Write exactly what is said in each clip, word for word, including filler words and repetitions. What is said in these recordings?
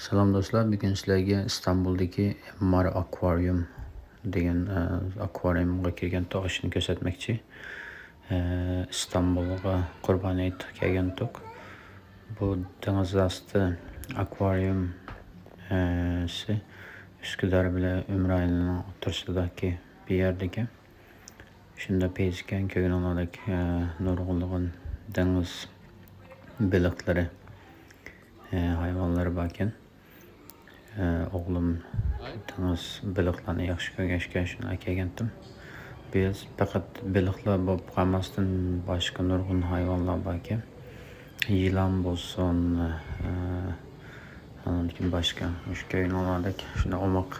سالام دوستلار، بۈگۈن سىلەرگە ئىستانبۇلدىكى مار ئاكۋارىيۇم دېگەن، ئە، ئاكۋارىيۇمغا كىرگەنتۇق، ئىشىنى كۆرسەتمەكچى. ئە، ئىستانبۇلغا قۇربان ھېيتقا كەلگەنتۇق. بۇ دېڭىز ئاستى ئاكۋارىيۇم، ئە، سى ئۈسكۈدار بىلەن ئۈمرانىنىڭ ئوتتۇرىسىدىكى بىر يەردىكەن. شۇنداق پەيزىكەن، كۆرگىنىڭلاردەك، ئە، نۇرغۇنلىغان دېڭىز بېلىقلىرى، ئە، ھايۋانلىرى باركەن. ئە، ئوغلۇم دېڭىز بېلىقلارنى ياخشى كۆرگەچكە شۇنى ئەكەلگەنتىم. بىز پەقەت بېلىقلار بولۇپ قالماستىن، باشقا نۇرغۇن ھايۋانلار باركەن. يىلان بولسۇن، ئە، ئاندىن كېيىن باشقا مۇشۇ كۆرگىنىڭلاردەك شۇنداق ئوماق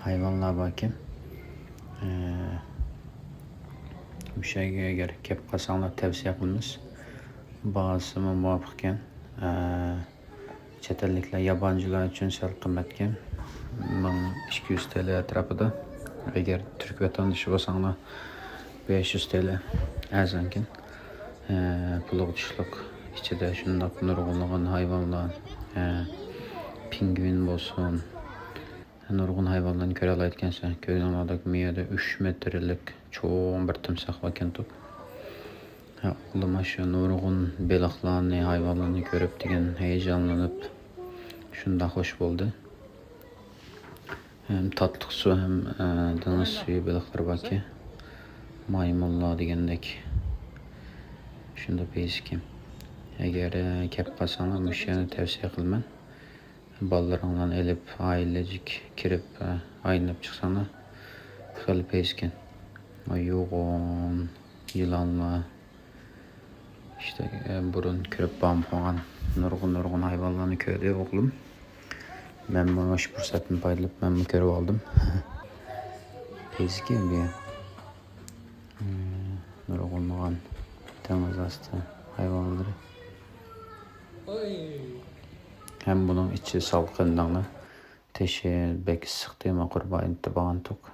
ھايۋانلار باركەن. ئە، مۇشۇ يەرگە ئەگەر كەپ قالساڭلار تەۋسىيە قىلىمىز. باھاسىمۇ مۇۋاپىقكەن. ئە، چەت ئەللىكلەر، يابانچىلار ئۈچۈن سەل قىممەتكەن. مىڭ ئىككى يۈز تىيىن ئەتراپىدا. ئەگەر تۈرك ۋەتەندىشى بولساڭلار، بەش يۈز تىيىن ئەرزانكەن. ئە، پۇلغا چۈشلۈك ئىچىدە شۇنداق نۇرغۇنلىغان ھايۋانلار، ئە، پىڭگۋىن بولسۇن، نۇرغۇن ھايۋانلارنى كۆرەلەيدىكەنسەن. كۆرگىنىڭلاردەك، مۇ يەردە ئۈچ مېتىرلىك چوڭ بىر تىمساھ باركەنتۇق. ھە، ئوغلۇم شۇ نۇرغۇن بېلىقلارنى، ھايۋانلارنى كۆرۈپ دېگەن ھاياجانلىنىپ، شۇنداق خوش بولدى. ھەم تاتلىق سۇ، ھەم، ئە، دېڭىز سۈيى بېلىقلىرى باركەن. مايمۇنلار دېگەندەك. شۇنداق پەيزىكەن. ئەگەر، ئە، كەپ قالساڭلار، مۇشۇ يەرنى تەۋسىيە قىلىمەن. بالىلىرىڭلارنى ئېلىپ، ئائىلىلىك كىرىپ، ئە، ئايلىنىپ چىقساڭلار، خېلى پەيزىكەن. يوغان يىلانلار، ئىشتە، ئە، بۇرۇن كۆرۈپ بولمىغان نۇرغۇن، نۇرغۇن ھايۋانلارنى كۆردى ئوغلۇم. مەنمۇ مۇشۇ پۇرسەتتىن پايدىلىنىپ، مەنمۇ كۆرۈپ ئالدىم. پەيزىكەن بۇ يەر. ئە، نۇرغۇنلىغان دېڭىز ئاستى ھايۋانلىرى. ھەم بۇنىڭ ئىچى سالقىن دەڭلار. تېشى بەك ئىسسىقتى، ماقۇر بايىنتى بارغانتۇق.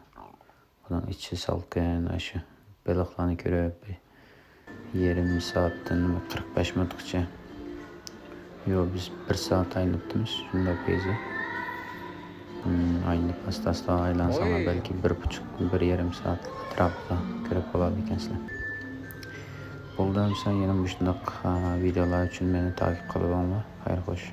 بۇنىڭ ئىچى سالقىن، ئاشۇ بېلىقلارنى كۆرۈپ، بىر يېرىم سائەتتىن قىرىق بەش مىنۇتقىچە. يو، بىز بىر سائەت ئايلىنىپتىمىز، شۇنداق پەيزى. ئايلىنىپ، ئاستا-ئاستا ئايلانساڭلار، بەلكى بىر پۇچۇق، بىر يېرىم سائەت ئەتراپىدا كۆرۈپ بولىدىكەنسىلەر. بولدى، ئەمسە يەنە مۇشۇنداق، ئا، ۋىدىيولار ئۈچۈن مېنى تاقىپ قالىدىغانلار. خەير خوش.